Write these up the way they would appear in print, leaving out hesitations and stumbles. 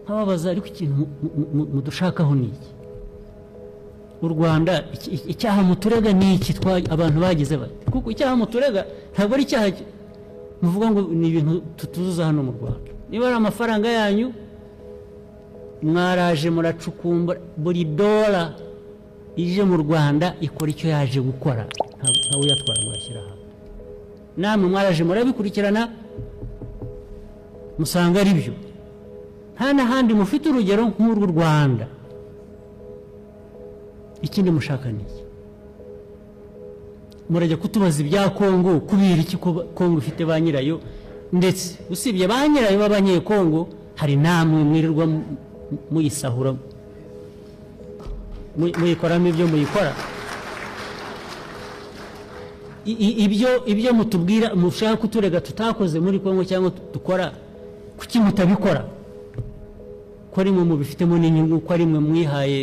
Nkababaza ariko ikintu mudushakaho ni iki? U Rwanda icyaha muturega ni iki? Abantu bagize bati kuko icyaha muturega ntabwo ari icyaha muvuga ngo ni ibintu tutuzuza hano mu Rwanda. Niba ari amafaranga yanyu mwaraje muracukumbura, buri dola ije mu Rwanda ikora icyo yaje gukora, ntawe uyatwara ngo ayashyire ahandi. Namwe mwaraje murabikurikirana musanga ari byo. Nta n'ahandi mufite urugero nk'urw'u Rwanda. Ikindi mushaka ni iki? Murajya kutubaza ibya Kongo, kubera iki Kongo ifite ba nyirayo, ndetse usibye ba nyirayo b'abanyekongo hari namwe mwirirwa muyisahura muyikoramo ibyo muyikora. Ibyo mutubwira mushaka kuturega tutakoze muri Kongo cyangwa dukora, kuki mutabikora? Ko ari mwe mubifitemo n'inyungu, ko ari mwe mwihaye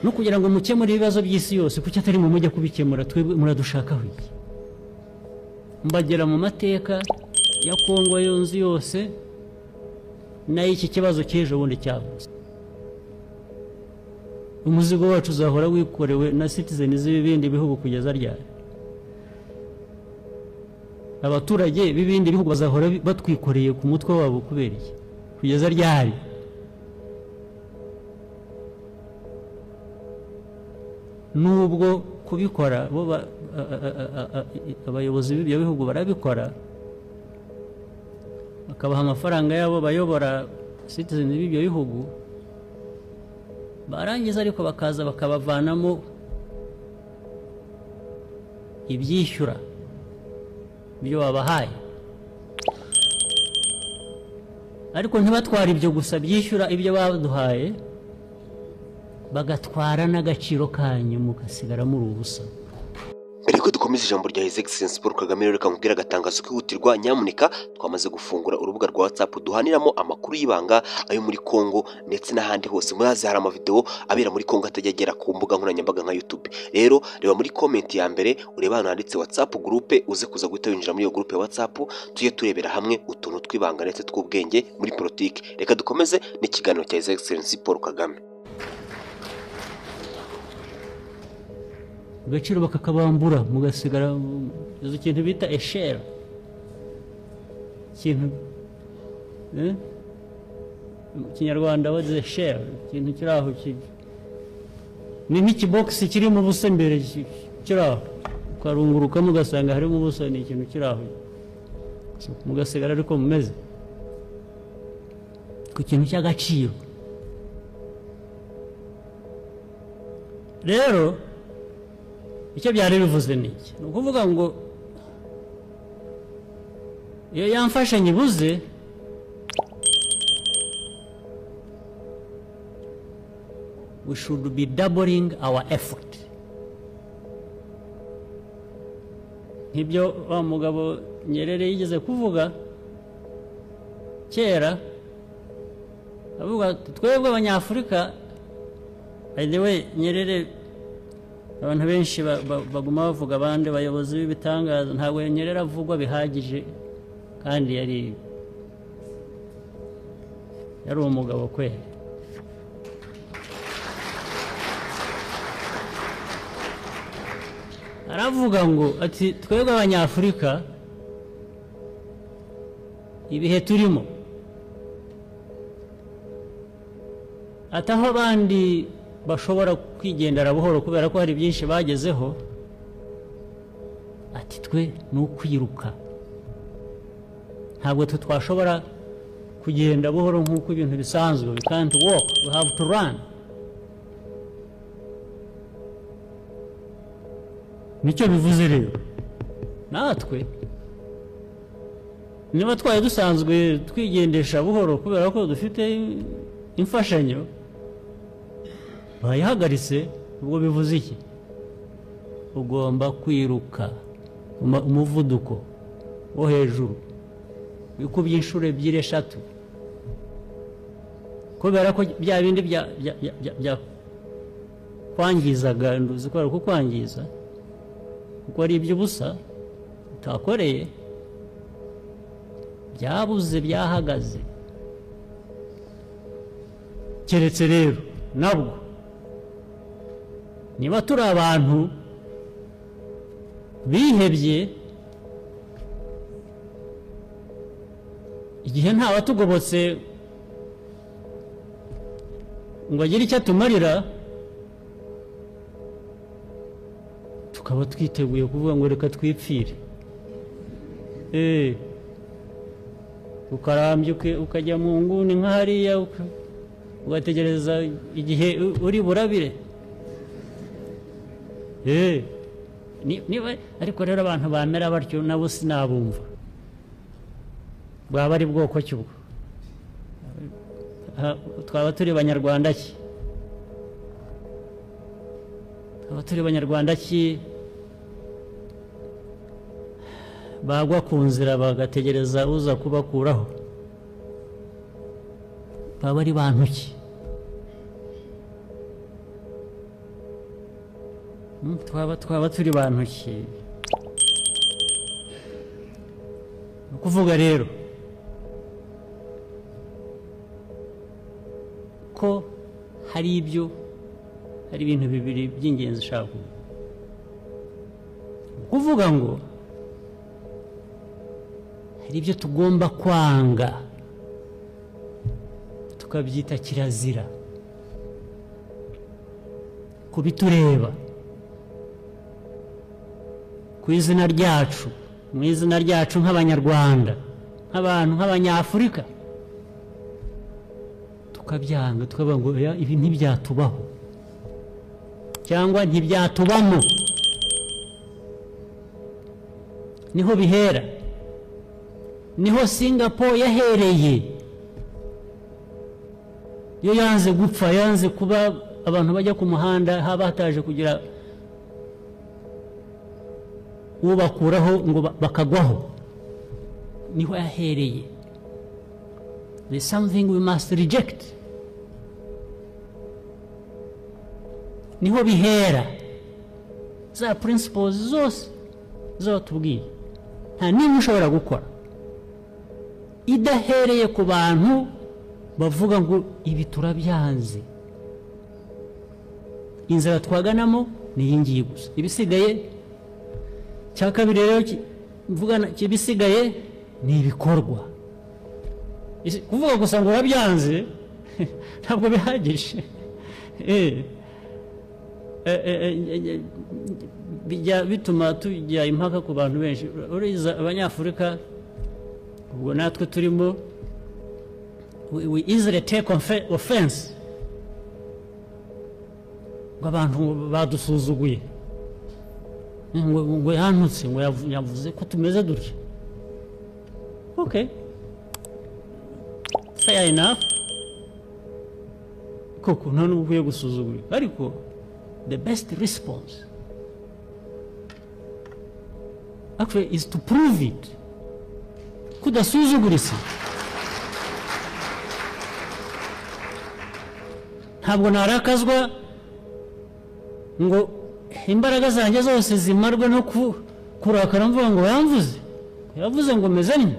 no kugira ngo mukemure ibibazo by'isi yose, kuki atari mwe mujya kubikemura? Twebwe muradushakaho iki? Mbagera mu mateka ya Kongo yonzi yose n'iki kibazo cy'ejo bundi cyavutse. Umuzigo wacu uzahora wikorewe na citizen z'ibindi bihugu kugeza ryari? Abaturage b'ibindi bihugu bazahora batwikoreye ku mutwe wabo kubera iki? Kugeza ryari? Nubwo kubikora bo abayobozi b'ibyo bihugu barabikora, bakabaha amafaranga yabo bayobora citizen b'ibyo bihugu, barangiza ariko bakaza bakabavanamo ibyishyura ibyo babahaye. Ariko ntibatwara ibyo gusa byishyura ibyo baduhaye, bagatwara n'agaciro kanyu mugasigara muri ubusa. Mbere ko dukomeza ijambo rya His Excellency Paul Kagame, reka nkubwire agatangazo kihutirwa. Nyamuneka twamaze gufungura urubuga rwa WhatsApp duhaniramo amakuru y'ibanga ayo muri Kongo ndetse n'ahandi hose. Murazi hari amavideo abera muri Kongo atajya agera ku mbuga nkoranyambaga nka YouTube. Rero reba muri comment ya mbere ureba ahantu handitse WhatsApp groupe, uze kuza guhita winjira muri iyo groupe ya WhatsApp, tujye turebera hamwe utuntu tw'ibanga ndetse tw'ubwenge muri politiki. Reka dukomeze n'ikiganiro cya His Excellency Paul Kagame. Agaciro bakakabambura mugasigara ikintu bita eshera, ikintu mu Kinyarwanda baze share, ikintu kiri aho ni nk'ikibogisi kirimo ubusa imbere kiri aho, ukarunguruka mugasanga harimo ubusa, ni ikintu kiri aho mugasigara ariko mumeze ku kintu cy'agaciro. Rero icyo byari bivuze ni iki? Ni ukuvuga ngo iyo yamfashanyo ibuze, we should be doubling our effort. Nk'ibyo wa mugabo Nyerere yigeze kuvuga kera, avuga twebwe Abanyafurika. By the way, Nyerere abantu benshi baguma bavuga abandi bayobozi b'ibitangaza, ntabwo Nyerere avugwa bihagije, kandi yari umugabo kwe. Aravuga ngo ati twebwe Abanyafurika ibihe turimo, ataho abandi bashobora kwigendera buhoro kubera ko hari byinshi bagezeho, ati twe ni ukwiruka, ntabwo twe twashobora kugenda buhoro nk'uko ibintu bisanzwe. We can't walk, we have to run. Nicyo bivuze rero natwe niba twari dusanzwe twigendesha buhoro kubera ko dufite imfashanyo bayihagaritse, ubwo bivuze iki? Ugomba kwiruka umuvuduko wo hejuru wikubye inshuro 2 3, kubera ko bya bindi bya kwangizaga, nduzi ko ari kukwangiza kuko ari iby'ubusa utakoreye, byabuze byahagaze. Keretse rero nabwo niba turi abantu bihebye, igihe ntabatugobotse ngo agire icyo atumarira, tukaba twiteguye kuvuga ngo reka twipfire. Ukarambya ukajya mu nguni nka hariya, ugategereza igihe uri burabire. Niba ariko rero abantu bamera batyo nabo sinabumva, bwaba ari bwoko ki ubwo? Twaba turi banyarwanda ki? Twaba turi banyarwanda ki bagwa ku nzira bagategereza uza kubakuraho? Baba ari bantu ki? Twaba turi bantu ki? Ni ukuvuga rero ko hari ibintu bibiri by'ingenzi ushaka kuvuga ngo hari ibyo tugomba kwanga tukabyita kirazira kubitureba ku izina ryacu, mu izina ryacu nk'abanyarwanda, nk'abantu, nk'abanyafurika, tukabyanga tukavuga ngo ibi ntibyatubaho cyangwa ntibyatubamo. Niho bihera, niho Singapore yahereye. Iyo yanze gupfa, yanze kuba abantu bajya ku muhanda, haba hataje kugira ubakuraho ngo bakagwaho. Niho yahereye. There's something we must reject. Niho bihera. Za principles zose zatubwiye nta nimwe ushobora gukora idahereye ku bantu bavuga ngo ibi turabyanze, inzira twaganamo ni iyi ngiyi gusa, ibisigaye. Cya kabiri rero mvuga ibisigaye ni ibikorwa. Kuvuga gusa ngo urabyanze ntabwo bihagije. Bijya bituma tujya impaka ku bantu benshi. Uriza abanyafurika, ubwo natwe turimo, we easily take offense ngo abantu badusuzuguye, ngo yantutse, ngo yavuze ko tumeze dutya. Okay, fair enough, koko nta n'ubwo ukwiye gusuzugura, ariko the best response actually is to prove it. Kudasuzuguritse ntabwo narakazwa ngo imbaraga zanjye zose zimarwe no kurakara mvuga ngo yamvuze, yavuze ngo meze nte.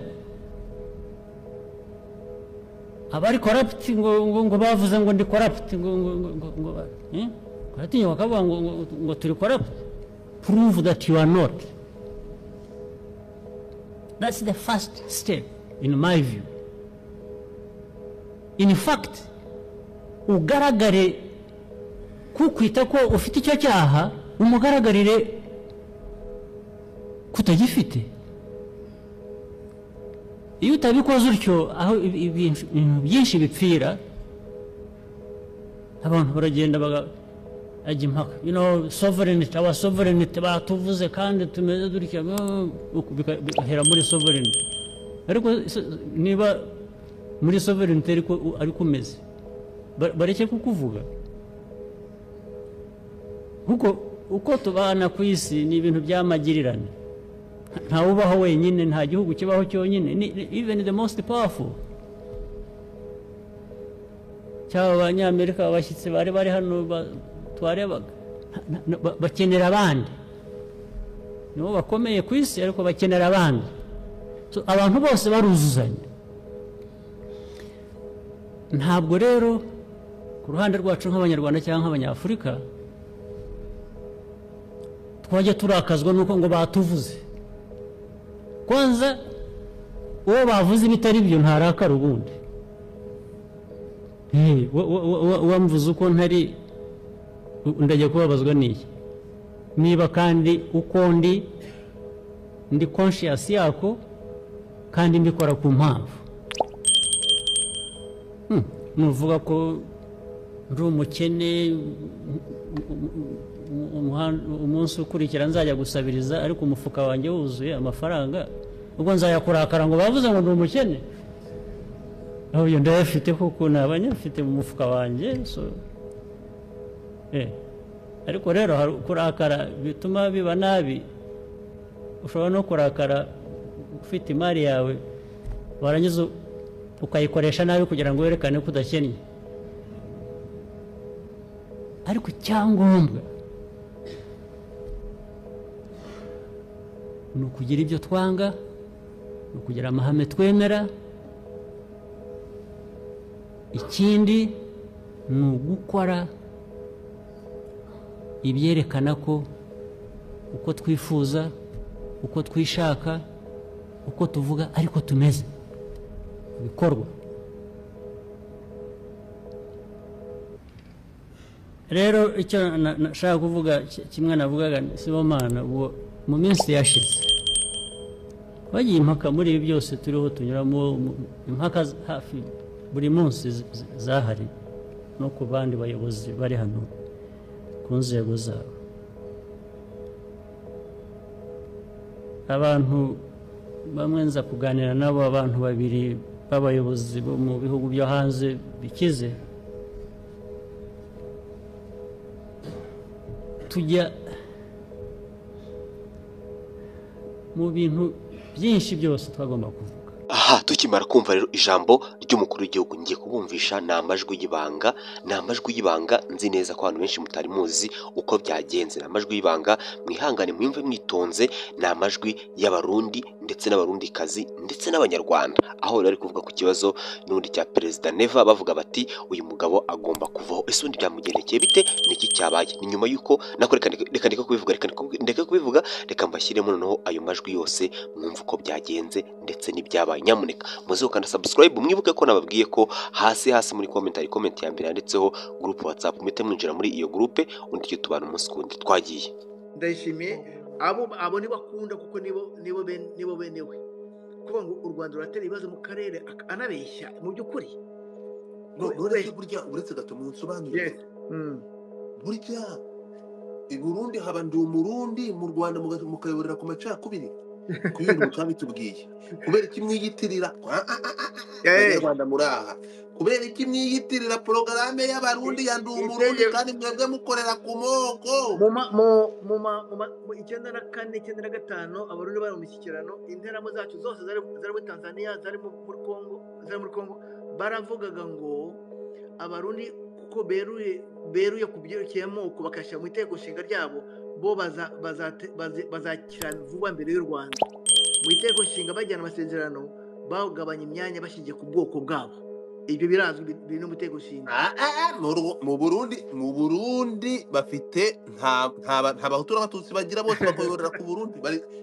Abari corrupt ngo bavuze ngo ndi corrupt, ngo ngo baratinya bakavuga ngo turi corrupt. Prove that you are not. That's the first step in my view. In fact, ugaragare kukwita ko ufite icyo cyaha, umugaragarire kutagifite. Iyo utabikoze utyo, aho ibintu byinshi bipfira, abantu baragenda bagajya impaka. You know, sovereignty, our sovereignty batuvuze kandi tumeze dutya, bigahera muri sovereignty. Ariko niba muri sovereignty ariko umeze, bareke kukuvuga. Kuko uko tubana ku isi ni ibintu by'amagirirane. Nta ubaho wenyine, nta gihugu kibaho cyonyine, even the most powerful. Cyaba abanyamerika abashyitsi bari bari hano twarebaga, bakenera abandi. Nibo bakomeye ku isi ariko bakenera abandi. So abantu bose baruzuzanya. Ntabwo rero Ku ruhande rwacu nk'Abanyarwanda cyangwa nk'Abanyafurika, twajya turakazwa nuko ngo batuvuze. Kwanza uwo bavuze ibitari byo ntarakara ubundi. Wamvuze uko ntari, ndajya kubabazwa n'iki? Niba kandi uko ndi conscious yako kandi mbikora ku mpamvu. Nuvuga ko ndi umukene, umunsi ukurikira nzajya gusabiriza ariko umufuka wanjye wuzuye amafaranga, ubwo nzayakurakara ngo bavuze ngo ndi umukene? Aho yo ndayafite kuko nabanyafite mu mufuka wanjye. So ariko rero kurakara bituma biba nabi. Ushobora no kurakara ufite imari yawe warangiza ukayikoresha nabi kugira ngo werekane ko udakennye. Ariko icyangombwa ni ukugira ibyo twanga, ni ukugira amahame twemera. Ikindi ni ugukora ibyerekana ko uko twifuza, uko twishaka, uko tuvuga ariko tumeze, ibikorwa. Rero icyo nashaka kuvuga kimwe navugaga Sibomana, ubwo mu minsi yashize bagiye impaka muri ibi byose turiho tunyuramo, impaka hafi buri munsi zahari no ku bandi bayobozi bari hano ku nzego zabo. Abantu bamwe nza kuganira nabo, abantu babiri b'abayobozi bo mu bihugu byo hanze bikize, tujya mu bintu byinshi byose twagomba kuvuga. Aha tukimara kumva rero ijambo ry'umukuru w'igihugu, ngiye kubumvisha ni amajwi y'ibanga, ni amajwi y'ibanga nzi neza ko abantu benshi mutari muzi uko byagenze. Ni amajwi y'ibanga, mwihangane mwumve mwitonze, ni amajwi y'Abarundi ndetse n'Abarundikazi ndetse n'Abanyarwanda, aho bari kuvuga ku kibazo n'ubundi cya Perezida Neva, bavuga bati uyu mugabo agomba kuvaho. Ese ubundi byamugendekeye bite? Niki cyabaye? Ni nyuma y'uko nako reka ndeke kubivuga, reka ndeke kubivuga, reka mbashyiremo noneho ayo majwi yose mwumve uko byagenze ndetse n'ibyabaye. Nyamuneka muze ukanda subscribe, mwibuke ko nababwiye ko hasi hasi muri comment hari comment ya mbere yanditseho group WhatsApp, muhite mwinjira muri iyo groupe undi tujye tubana umunsi kundi. Twagiye. Ndayishimiye abo nibakunda kuko nibo benewe kuvuga ngo u Rwanda ruratera ibibazo mu karere, anabeshya mu by'ukuri. None burya uretse gato munsobanurire, burya i Burundi haba ndi umurundi, mu Rwanda mukayoborera ku macakubiri, ku bintu mutabitubwiye. Kubera iki mwiyitirira Abanyarwanda muraha? Kubera iki mwiyitirira porogaramu y'Abarundi ya ndi umurundi kandi mwebwe mukorera ku moko? Mu 94 95 Abarundi bari mu mishyikirano, interamo zacu zose zari muri Tanzania, zari muri Kongo, baravugaga ngo Abarundi kuko beruye ku byerekeye amoko bakashyira mu itegeko nshinga ryabo, bo bazakira vuba mbere y'u Rwanda. Mu itegeko nshinga bajyana amasezerano, bagabanya imyanya bashingiye ku bwoko bwabo. Ibyo birazwi biri no mu itegeko nshinga. Mu Burundi bafite nta Bahutu n'Abatutsi bagira, bose bakoyorera ku Burundi,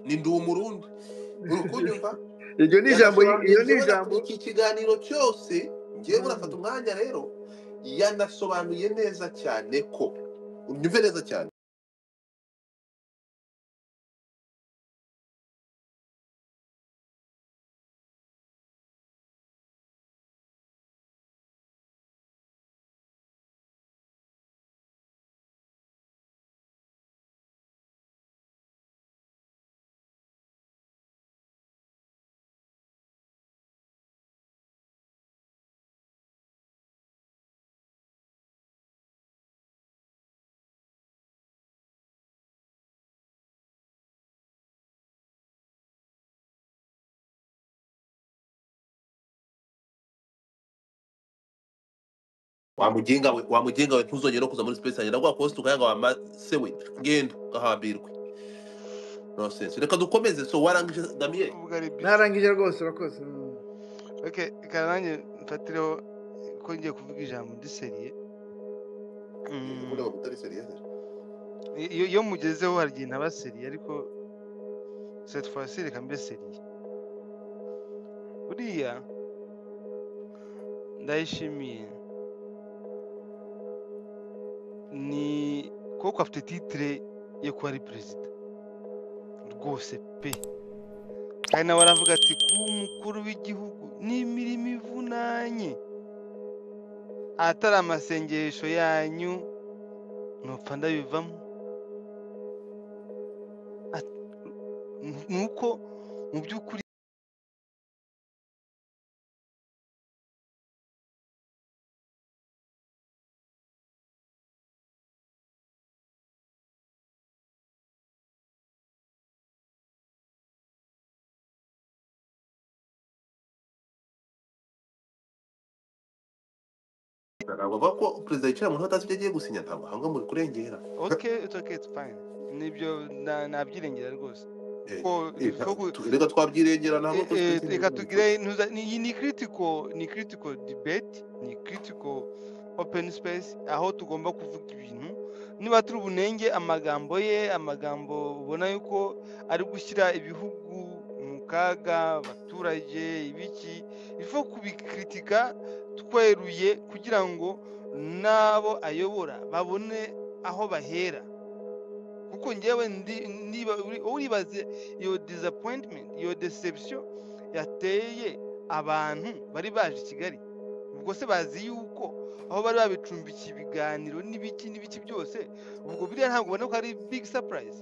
ni ndi umurundi. Urukunyumva? Iryo ni ijambo, iyo ni ijambo. Iki kiganiro cyose ngiye murafata umwanya rero, yanasobanuye neza cyane ko unyumve neza cyane. Wamugenga we ntuzongere no kuza muri space yanjye, ndaguha post ukayanga wa se we, ngenda gahambirwe. Nonsense. Reka dukomeze. So warangije Damien? Narangije rwose, urakoze. Okay, reka nanjye mfatireho ko ngiye kuvuga ijambo ndi seriye. Ubundi aba utari sérieux. Iyo mugezeho hari igihe ntaba sérieux, ariko cette fois-ci reka mbe sérieux. Buriya Ndayishimiye ni koko afite titre yo kuba ari perezida rwose pe, kandi nawe aravuga ati kuba umukuru w'igihugu ni imirimo ivunanye, atari amasengesho yanyu nupfa ndabivamo. Nuko mu by'ukuri Ntabwo bavuga ko perezida yicara mu ntebe atazi ibyo agiye gusinya, ntabwo ahanga muri kurengera. Okay, it's okay, it's fine, nibyo nabyirengera rwose. Kuko Reka twabyirengera ntabwo ko twese reka tugire iyi ni critical debate, ni critical open space aho tugomba kuvuga ibintu niba turi bunenge amagambo ye, amagambo ubona yuko ari gushyira ibihugu mu kaga, abaturage, ibiki, ifo kubikritika tweruye kugira ngo n'abo ayobora babone aho bahera. Kuko njyewe niba uribaze iyo disappointment, iyo deception yateye abantu bari baje i Kigali, ubwo se bazi yuko aho bari babicumbikiye ibiganiro n'ibiki n'ibiki byose, ubwo biriya ntabwo ubona ko ari big surprise?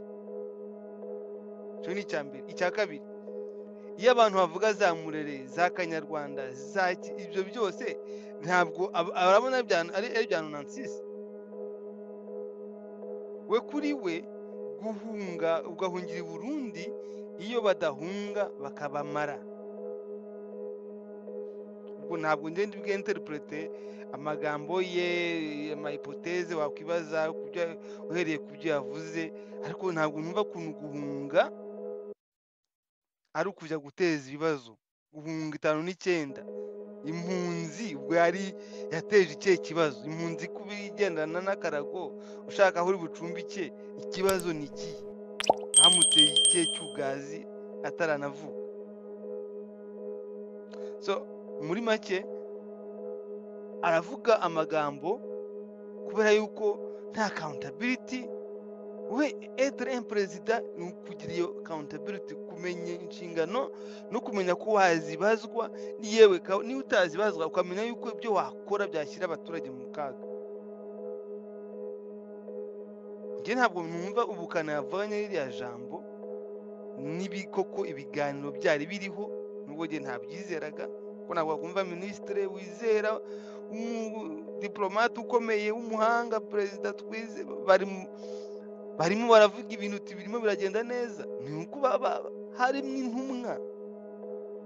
Icyo ni icya mbere. Icya kabiri, iyo abantu bavuga za murere, za kanyarwanda, za ibyo byose, ntabwo arabona ari ibya nonansi we. Kuri we guhunga ugahungira i Burundi, iyo badahunga bakabamara, ubwo ntabwo ngenda bw'interprète amagambo ye, ama hypothèses wakwibaza uhereye ku byo yavuze, ariko ntabwo numva ukuntu guhunga ari ukujya guteza ibibazo. Guhunga 59 impunzi, ubwo yari yateje ikihe kibazo? Impunzi kuba igendana n'akarago ushaka aho uri bucumbike, ikibazo ni iki? Bamuteye ikihe cy'ubwazi ataranavuka? So muri make aravuga amagambo kubera yuko nta accountability. We être un président ni ukugira iyo accountability, kumenya inshingano no kumenya ko wazibazwa, yewe niba utazibazwa ukamenya yuko ibyo wakora byashyira abaturage mu kaga. Njye ntabwo numva ubukana yavuganye ririya jambo n'ibikoko ibiganiro byari biriho, nubwo njye ntabyizeraga, ko ntabwo wakumva minisitiri wizera, diplomate ukomeye w'umuhanga, perezida twize, barimo baravuga ibintu uti birimo biragenda neza. Ni uko harimo intumwa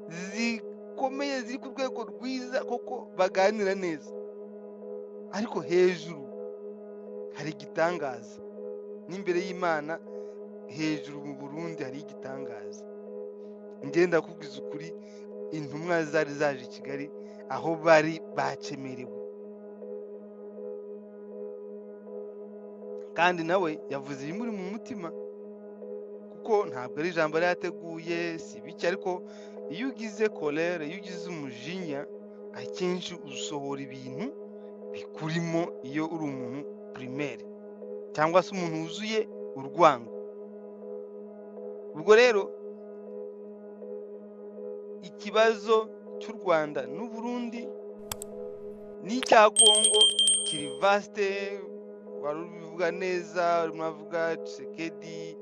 zikomeye ziri ku rwego rwiza koko baganira neza, ariko hejuru hari igitangaza n'imbere y'Imana. Hejuru mu Burundi hari igitangaza. Ngenda kubwiza ukuri, intumwa zari zaje i Kigali aho bari bakemerewe, kandi nawe yavuze ibimuri mu mutima, kuko ntabwo ari ijambo yari yateguye, si bike. Ariko iyo ugize colère, iyo ugize umujinya, akenshi usohora ibintu bikurimo iyo uri umuntu primaire cyangwa se umuntu wuzuye urwango. Ubwo rero ikibazo cy'u Rwanda n'u Burundi n'icya Kongo kiri vaste. Wari ubivuga neza, urimo uravuga Tshisekedi,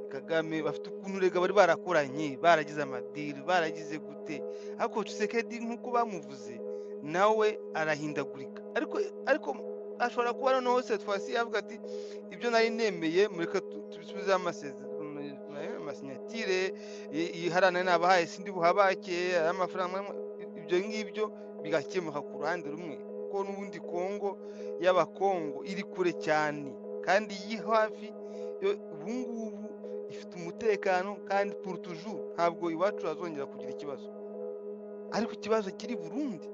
Kagame bafite ukuntu rega bari barakoranye, baragize ama deal, baragize gute, ariko Tshisekedi nk'uko bamuvuze nawe arahindagurika. Ariko ashobora kuba noneho cette fois-ci yavuga ati ibyo nari nemeye mureke tubisubizeho ama signature iharana nabahaye, sindi buhabake ari amafaranga, ibyo ngibyo bigakemuka ku ruhande rumwe, kuko n'ubundi Kongo y'Abakongo iri kure cyane kandi iyi hafi yo ubu ngubu ifite umutekano kandi pour toujours, ntabwo iwacu hazongera kugira ikibazo. Ariko ikibazo kiri Burundi.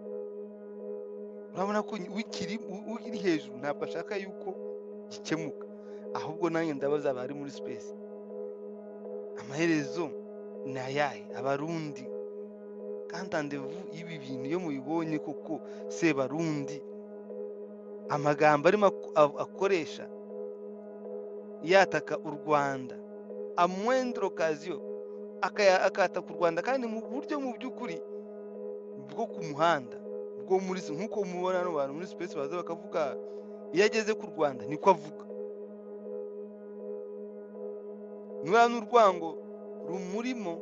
Urabona ko ukiri hejuru ntabwo ashaka yuko gikemuka. Ahubwo nanjye ndabaza abari muri space, amaherezo ni ayahe? Abarundi kandi andevu y'ibi bintu iyo mubibonye koko Sebarundi amagambo arimo akoresha yataka u Rwanda amwendro okaziyo akataka u Rwanda, kandi mu buryo mu by'ukuri bwo ku muhanda bwo muri nk'uko mubona hano abantu muri space baza bakavuga, iyo ageze ku Rwanda niko avuga. Niba n'urwango rumurimo,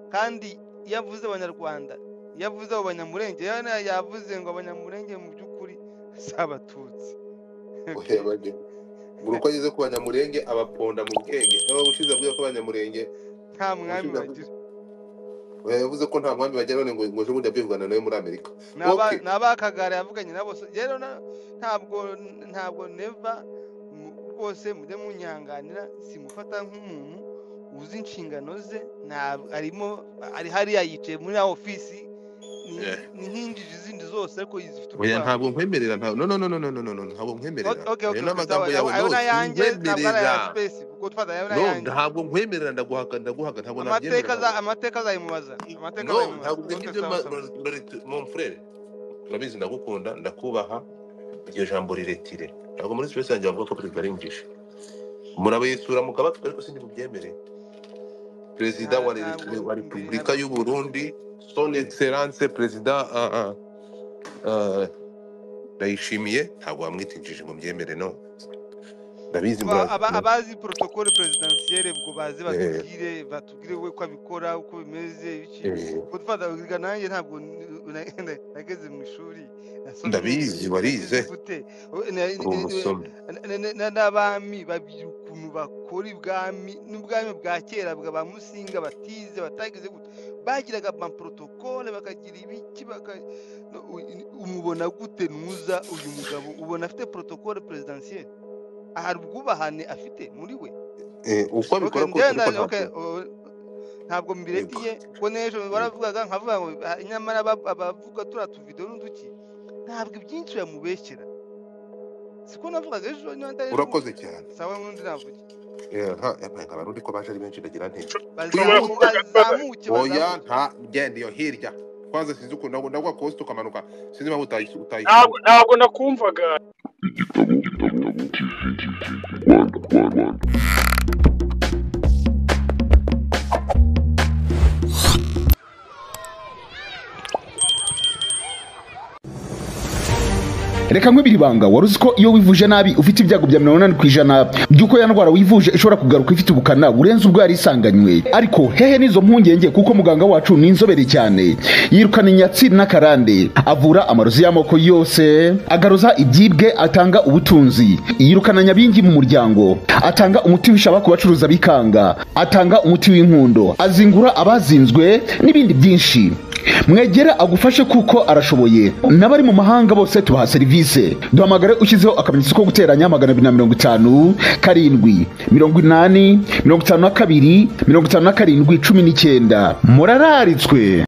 kandi iyo avuze Abanyarwanda, iyo avuze abo Banyamurenge, yavuze ngo Abanyamurenge mu by'ukuri si Abatutsi. Buri uko ageze ku Banyamurenge abaponda mu bwenge. Ubushize avuze ko Abanyamurenge nta mwami bagira, yavuze ko nta mwami bagira, none ngo ejo bundi yabyivugana nawe muri Amerika. Ni abakagara yavuganye nabo. Rero ntabwo Neva rwose mujye munyanganira, simufata nk'umuntu uzi inshingano ze. Arimo ari hariya yicaye muri ofisi ni nk'injiji zindi zose, ariko zifite urwango. Ntabwo nkwemerera, no no no no no no, ntabwo nkwemerera. Ayo yawe, no nkwemerera, ntabwo nkwemerera, ndaguhaka, ntabwo nabyemera. Amateka azayimubaza. No, ntabwo ngibyo, mon frere, urabizi ndagukunda, ndakubaha, iryo jambo riretire. Ntabwo muri space yanjye bavuga ko perezida ari injiji. Murabayisura mukabatuka, ariko sindi bubyemere. Perezida wa Repubulika y'u Burundi, Son Excellence Perezida Ndayishimiye, ntabwo wamwita injiji ngo mbyemere. No, ndabizi. Abazi protocole presidentielle ubwo baze batubwire we ko abikora uko bimeze iki. Godfather nanjye ntabwo nageze mu ishuri, ndabizi warize n'abami babiri ukuntu bakora ibwami, n'ubwami bwa kera bwa ba Musinga batize batagize gute, bagiraga ama protocole bakagira ibiki, umubona gute nuza uyu mugabo ubona afite protocole presidentielle? Hari ubwubahane afite muri we. Uko abikora kose ntabwo mbiretiye ko n'ejo baravugaga nkavuga ngo nyamara abavuga turiya tuvidewo n'uduki ntabwo ibyinshi bamubeshyera. Siko navugaga ejo. Urakoze cyane. Sawa, n'undi navuge. Abarundi ko baje ari benshi ndagira nti bazamuke. Oya, nta genda iyo hirya kwanza, sinzi ukuntu ndagwa kosi tukamanuka, sinzi impamvu utayishyura. Ntabwo nakumvaga. Igitabo TV Rwanda. Reka nkwibira ibanga, wari uzi ko iyo wivuje nabi ufite ibyago bya 80% by'uko ya ndwara wivuje ishobora kugaruka ifite ubukana burenze ubwo yari isanganywe? Ariko hehe n'izo mpungenge, kuko muganga wacu ni inzobere cyane. Yirukana inyatsi n'akarande, avura amarozi y'amoko yose, agaruza ibyibwe, atanga ubutunzi, yirukana nyabingi mu muryango, atanga umuti w'ishaba ku bacuruza bikanga, atanga umuti w'inkundo, azingura abazinzwe n'ibindi byinshi. Mwegera agufashe kuko arashoboye. N'abari mu mahanga bose tubaha serivisi. Duhamagare ushyizeho akamenyetso ko guteranya 250 7 80 52 57 19. Murararitswe.